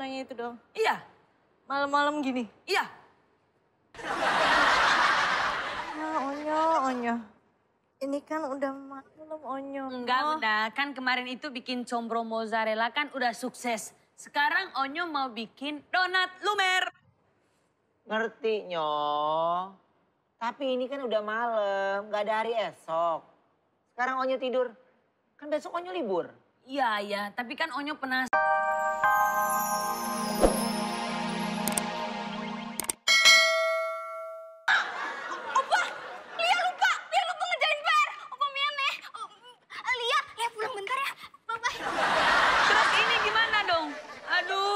nanya itu dong. Iya. Malam-malam gini? Iya. Onyo. Ini kan udah malam, Onyo. Enggak, Bunda. Kan kemarin itu bikin combro mozzarella kan udah sukses. Sekarang Onyo mau bikin donat lumer. Ngerti, Nyo. Tapi ini kan udah malam, gak ada hari esok. Sekarang Onyo tidur, kan besok Onyo libur. Iya, tapi kan Onyo penasaran.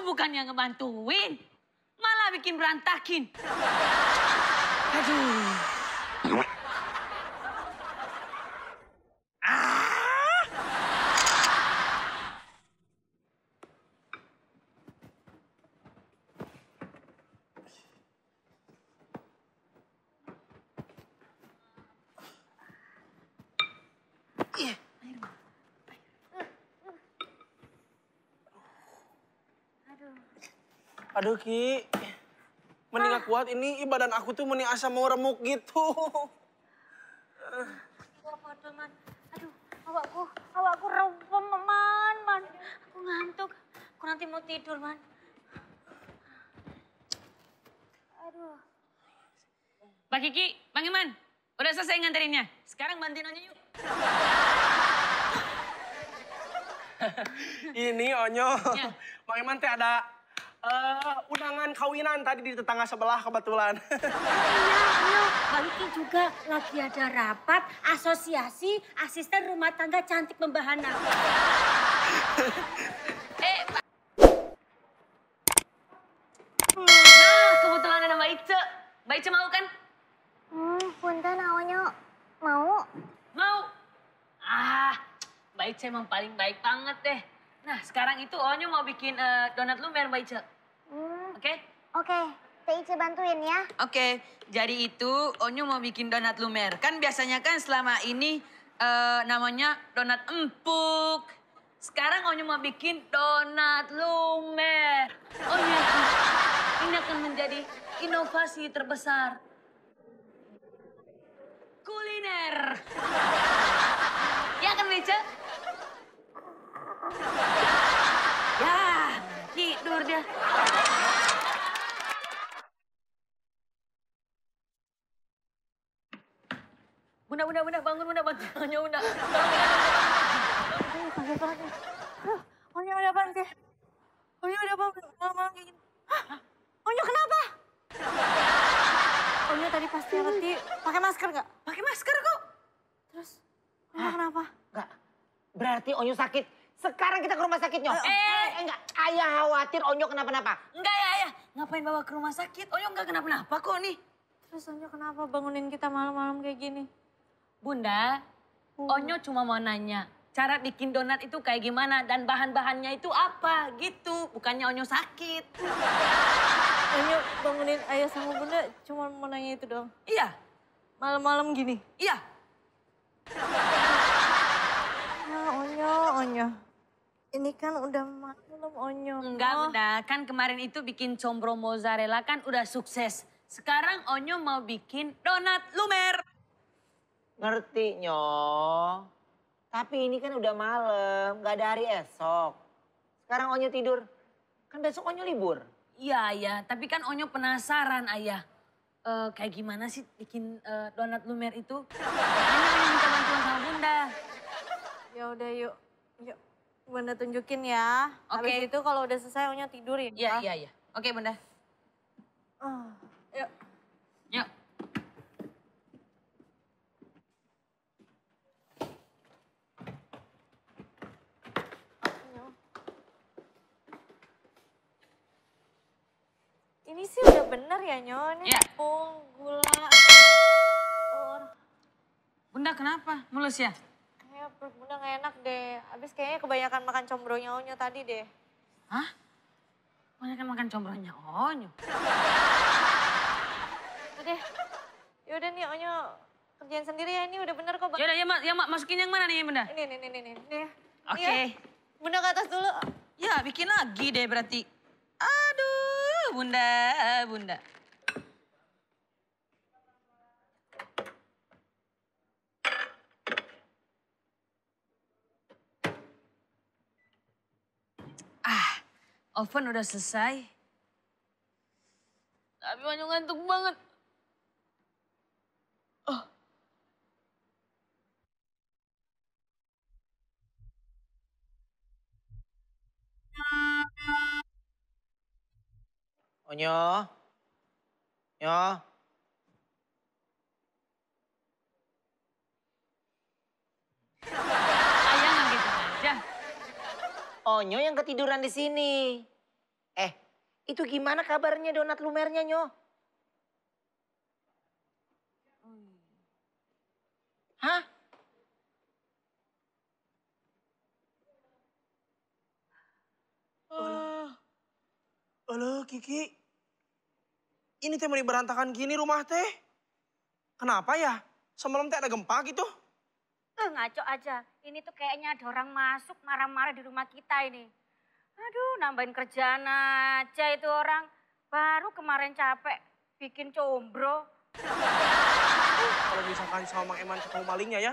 Bukannya ngebantuin, malah bikin berantakin. Aduh. Aduh Ki, mending gak kuat ini badan aku tuh mending asa mau remuk gitu. Aduh, awakku rempem, man. Aku ngantuk, aku nanti mau tidur, man. Aduh. Pak Kiki, Bang Iman, udah selesai nganterinnya. Sekarang bantuin Onyo yuk. Ini Onyo, Ya. Bang Iman teh ada undangan kawinan tadi di tetangga sebelah kebetulan. Iya, Bang Iki juga lagi ada rapat asosiasi asisten rumah tangga cantik membahana. Nah, kebetulan ada Mbak Ice. Mbak Ice mau kan? Punten Onyo mau? Mau. Mbak Ice emang paling baik banget deh. Nah, sekarang itu Onyo mau bikin donat lumer, Mbak Ice. Oke? Oke, Teh Ice bantuin ya. Oke, jadi itu Onyo mau bikin donat lumer. Kan biasanya kan selama ini namanya donat empuk. Sekarang Onyo mau bikin donat lumer. Onyo yakin ini akan menjadi inovasi terbesar kuliner. Ya kan, Mbak Ice? Ya, tidur dia. Bunda, bangun Bunda, bantu Onyo Bunda. Kaget banget. Onyo ada apaan sih? Onyo ada apa? Malam-malam kayak gini. Onyo kenapa? Onyo tadi pas mati pakai masker nggak? Pakai masker kok. Terus Onyo kenapa? Enggak, berarti Onyo sakit. Sekarang kita ke rumah sakit, Nyo. Enggak, ayah khawatir Onyo kenapa-napa. Enggak ya, ayah. Ngapain bawa ke rumah sakit? Onyo enggak kenapa-napa kok nih. Terus Onyo kenapa bangunin kita malam-malam kayak gini? Bunda, Onyo cuma mau nanya, cara bikin donat itu kayak gimana dan bahan-bahannya itu apa gitu. Bukannya Onyo sakit. Onyo bangunin ayah sama bunda cuma mau nanya itu doang. Iya, Malam-malam gini? iya. Onyo. Ini kan udah malam, Onyo. Enggak, Bunda. Kan kemarin itu bikin combro mozzarella kan udah sukses. Sekarang Onyo mau bikin donat lumer. Ngerti, Nyo. Tapi ini kan udah malam, gak ada hari esok. Sekarang Onyo tidur, kan besok Onyo libur. Iya. Tapi kan Onyo penasaran, ayah. Kayak gimana sih bikin donat lumer itu? Makanya Onyo minta bantuan sama Bunda. Ya udah yuk. Bunda tunjukin ya. Oke. Habis itu kalau udah selesai Onyo tidur ya. Iya. Oke, Bunda. Yuk. Yuk. Ini sih udah bener ya, Nyo. Ini Iya. tepung, gula, telur. Bunda kenapa? Mulus ya? Kayak perut Bunda gak enak deh. Abis kayaknya kebanyakan makan combronya Onyo tadi deh. Hah? Banyak kan makan combronya Onyo. Udah, yaudah nih Onyo kerjain sendiri ya. Ini udah bener kok. Yaudah, ya Mak, masukin yang mana nih Bunda? Ini. Nih. Oke. Ya. Bunda ke atas dulu. Ya, bikin lagi deh berarti. Aduh, Bunda. Oven udah selesai. Tapi Onyo ngantuk banget. Onyo. Nyo. Ayah nggak gitu aja. Onyo yang ketiduran di sini. Itu gimana kabarnya donat lumernya, Nyo? Hah? Halo Kiki. Ini teh mau berantakan gini rumah teh. Kenapa ya? Semalam teh ada gempa gitu. Ngaco aja. Ini tuh kayaknya ada orang masuk marah-marah di rumah kita ini. Aduh, nambahin kerjaan aja itu orang. Baru kemarin capek bikin combro. Kalau misalkan sama Mang Eman ketemu malingnya ya.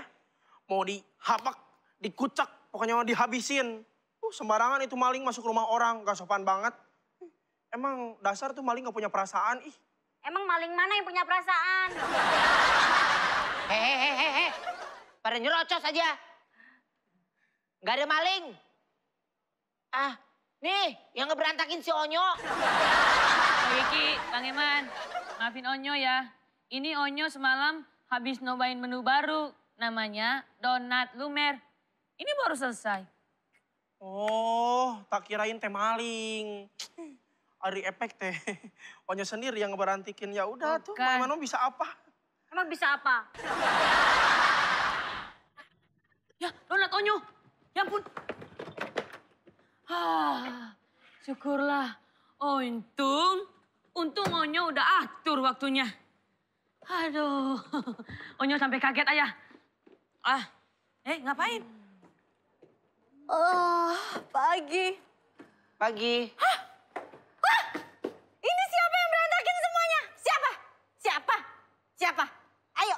Mau dihapak, dikucak, pokoknya mau dihabisin. Sembarangan itu maling masuk rumah orang, gak sopan banget. Emang dasar tuh maling gak punya perasaan, ih. Emang maling mana yang punya perasaan? Hehehe. Pada nyerocos aja. Gak ada maling. Nih yang ngeberantakin si Onyo. Oh Kiki, Bang Eman, maafin Onyo ya. Ini Onyo semalam habis nyobain menu baru. Namanya donat lumer. Ini baru selesai. Oh, tak kirain teh maling. Ari efek teh. Onyo sendiri yang ngeberantikin. Ya udah tuh, Bukan. Mang Eman bisa apa? Emang bisa apa? Ya, donat Onyo. Ya ampun. Syukurlah. Untung Onyo udah atur waktunya. Aduh, Onyo sampai kaget ayah. Ngapain? Pagi. Pagi. Ini siapa yang berantakin semuanya? Siapa? Ayo.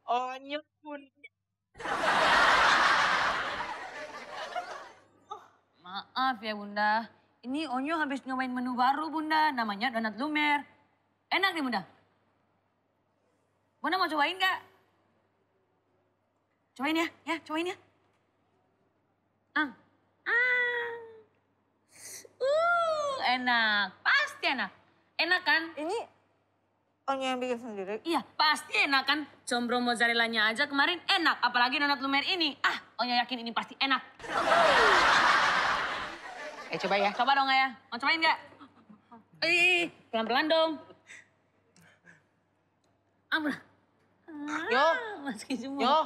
Onyo pun. Maaf ya Bunda, ini Onyo habis nyobain menu baru Bunda, namanya donat lumer. Enak nih Bunda. Bunda mau cobain nggak? Cobain ya, cobain ya. Enak, pasti enak. Enak kan? Ini Onyo yang bikin sendiri. Iya, pasti enak kan? Combro mozzarellanya aja kemarin enak, apalagi donat lumer ini. Onyo yakin ini pasti enak. Coba ya. Coba dong ya, mau cobain nggak? Pelan-pelan dong. Ampun. Yo. Masukin semua. Nyo.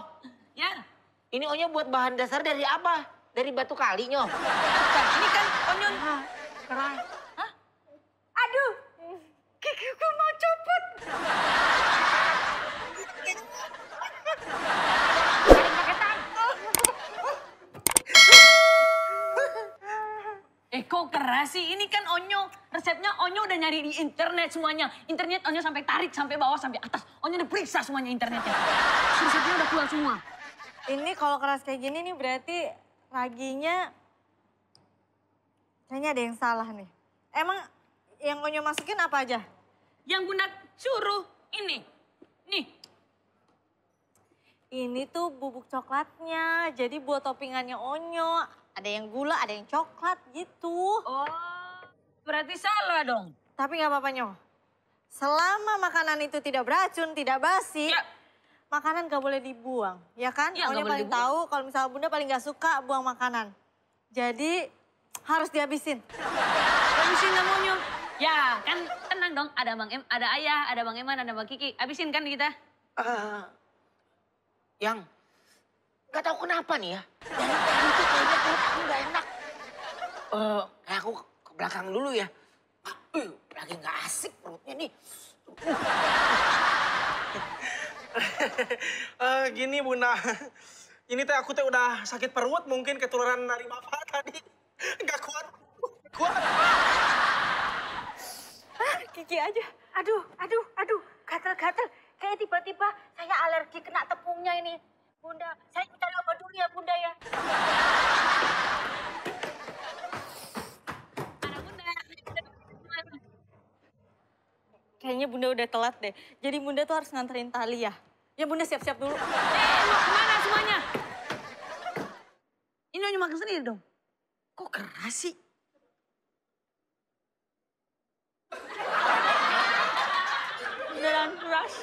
Ya. Ini Onyo buat bahan dasar dari apa? Dari batu kali, Nyo. Bukan, ini kan Onyo. Keras. Aduh, gigiku mau copot. Kok keras sih? Ini kan Onyo. Resepnya Onyo udah nyari di internet semuanya. Internet Onyo sampai tarik, sampai bawah, sampai atas. Onyo udah periksa semuanya internetnya. Resepnya udah keluar semua. Ini kalau keras kayak gini nih berarti raginya kayaknya ada yang salah nih. Emang yang Onyo masukin apa aja? Yang Bunda suruh ini. Nih. Ini tuh bubuk coklatnya. Jadi buat toppingannya Onyo. Ada yang gula, ada yang coklat gitu. Oh, berarti salah dong. Tapi nggak apa-apa Nyo. Selama makanan itu tidak beracun, tidak basi, Ya. makanan nggak boleh dibuang, ya kan? Iya, Onyo nggak boleh paling dibuang. tahu kalau misalnya Bunda paling nggak suka buang makanan. Jadi harus dihabisin. Habisin nggak Onyo? Ya, kan tenang dong. Ada Bang ada Ayah, ada Bang Eman, ada Bang Kiki. Habisin kan kita? Yang nggak tahu kenapa nih ya. Dari tadi tuh kayaknya perut aku nggak enak. Kayak aku ke belakang dulu ya. Lagi nggak asik perutnya nih. Gini Bunda. Ini teh aku teh udah sakit perut mungkin ketularan dari bapak tadi. Nggak kuat. gigi aja. Aduh, gatel-gatel. Kayak tiba-tiba saya alergi kena tepungnya ini. Bunda, saya cari obat dulu ya Bunda ya. Kayaknya Bunda udah telat deh. Jadi Bunda tuh harus nganterin Tali ya. Ya Bunda siap-siap dulu. Mau kemana semuanya? Ini Onyo makan sendiri dong. Kok keras sih? Beneran keras.